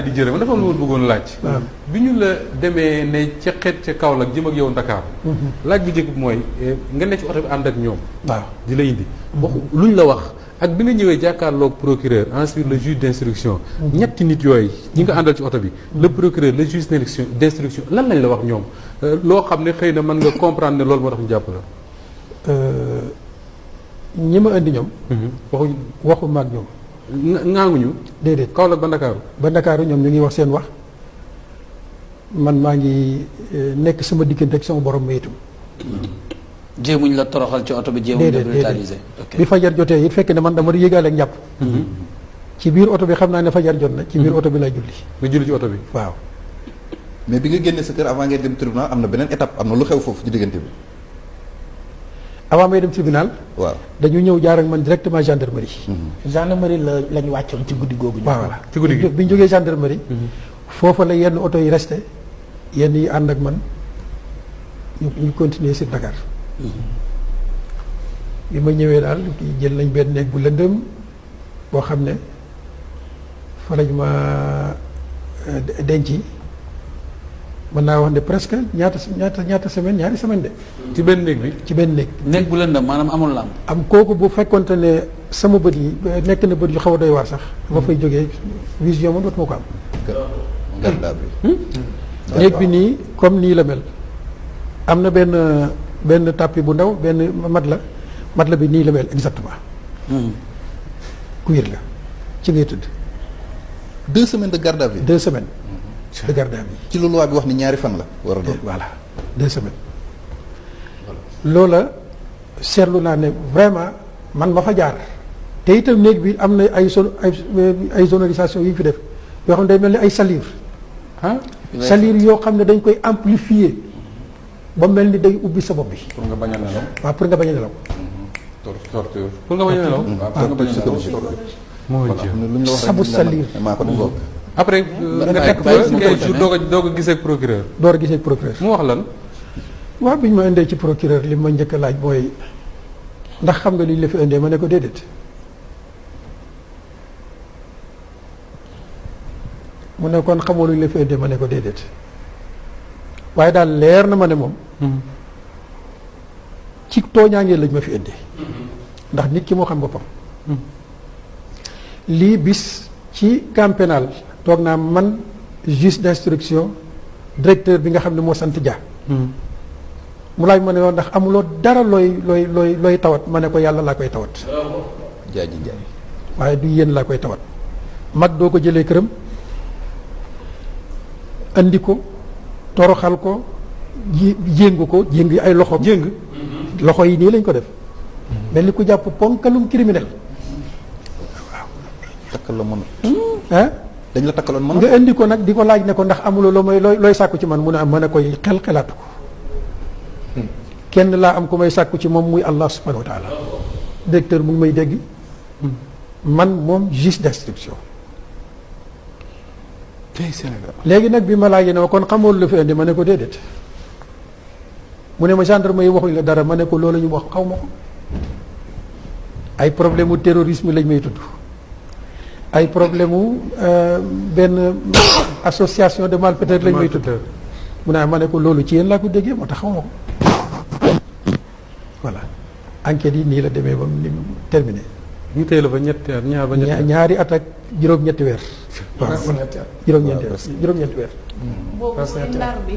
di jërëm dafa am lu ma bëggoon laaj. bi ñu la demee ne ca xeet ca Kaolack jëm ak yow Dakar. laaj bi njëkk bi mooy nga ne ci oto bi ànd ak ñoom. waaw di la indi. wax luñ la wax ak bi nga ñëwee jàkkaarloog procureur ensuite le juge d'instruction. ñetti nit yooyu ñi nga àndal ci oto bi. le procureur le juge d'instruction lan lañ la wax ñoom loo xam ne xëy na mën nga comprendre ne loolu moo tax ñu jàpp la. ñi ma indi ñoom. waxu ma ak ñoom. ngaanguñu. déedéet Kaolack ba Ndakaaru. ba Ndakaaru ñoom ñu ngi wax seen wax man maa ngi nekk sama diggante ak sama borom ma itam. jéemuñ la toroxal ci oto bi jéemuñ la brutaliser. bi fajar jotee it fekk ne man dama yéegaale ak njàpp. ci biir oto bi xam naa ne fajar jot na. ci biir oto bi lay julli. nga julli ci oto bi. waaw. mais bi nga génnee sa kër avant ngay dem tribunal am na beneen étape am na lu xew foofu ci diggante bi. avant may dem tribunal. waaw dañu ñëw jaar ak man directement gendarmerie. gendarmerie lañ wàccoon ci guddi googu. waaw voilà ci guddi gi bi ñu jógee gendarmerie. foofa la yenn oto yi resté yenn yi ànd ak man ñu continuer sur Dakar. bi ma ñëwee daal jël nañ benn néeg bu lëndëm boo xam ne fa lañ ma denc mën naa wax ne presque ñaata semaine ñaari semaine de. ci benn néeg bi. ci benn néeg. néeg bu lëndëm maanaam amul làmp. am kooku bu fekkonte ne sama bët yi nekk na bët yu xaw a doy waar sax. dama fay jógee vision man dootuma ko am. garda bi. néeg bi nii comme nii la mel. am na benn tapis bu ndaw benn mat la bi nii la mel exactement. cuir la ci ngay tëdd. 2 semaines de garde à vue. 2 semaines. de garde à vue. ci lu loi bi wax ni ñaari fan la war a doon. voilà 2 semaines. loola seetlu naa ne vraiment man ma fa jaar te itam néeg bi am na ay sonorisation yu ñu fi def yoo xam ne day mel ni ay salive salive yoo xam ne dañ koy amplifier ba mel ni day ubbi sa bopp bi. pour nga bañ a nelaw. waaw pour nga bañ a nelaw. torture pour nga bañ a nelaw. waaw pour nga bañ a nelaw. moo jëm lu ñu la wax sabu salive. maa ko def après nga teg fa 15 jours doog a gisee ak procureur. door a gisee procureur. mu wax lan. waaw bi ñu ma indee ci procureur li ma njëkk a laaj mooy ndax xam nga li ñu la fi indee ma ne ko déedéet mu ne kon xamoo lu ñu la fi indee ma ne ko déedéet waaye daal leer na ma ne moom ci tooñaangee lañ ma fi indee ndax nit ki moo xam boppam lii bis ci camp pénal toog naa man juge d'instruction directeur bi nga xam ne moo sant Dia. mu laaj ma ne woon ndax amuloo dara looy tawat ma ne ko yàlla laa koy tawat. jaaji jaay. waaye du yéen laa koy tawat. mag doo ko jëlee këram andi ko toroxal ko jéngu ko jéng ay loxo. jéng loxo yi nii lañ ko def. mel ni ku jàpp ponkalum criminel. waaw. takkal la mën ah. dañ la takkaloon mën nga indi ko nag di ko laaj ne ko ndax amuloo looy sàkku ci man mu ne am mën a koy xelaatu ko. kenn laa am ku may sàkku ci moom muy Allah subhanahu wa taala directeur mu ngi may dégg man moom juge d'instruction léegi nag bi ma laajee ne ma kon xamoon la fi indi ma ne ko déedéet mu ne ma gendarme yi waxuñ la dara ma ne ko loolu ñu wax xaw ma ko ay problème mu terrorisme lañ may tudd ay problème mu benn association de malfaiteurs lañ may tudd mu ne ma ne ko loolu ci yéen laa ko déggee moo tax xaw ma ko voilà enquête yi nii la demee ba mu terminé. ñu tey la fa ñetti at ñaari at ak juróom-ñetti weer. waaw juróom-ñetti weer. boobu ci ndar bi.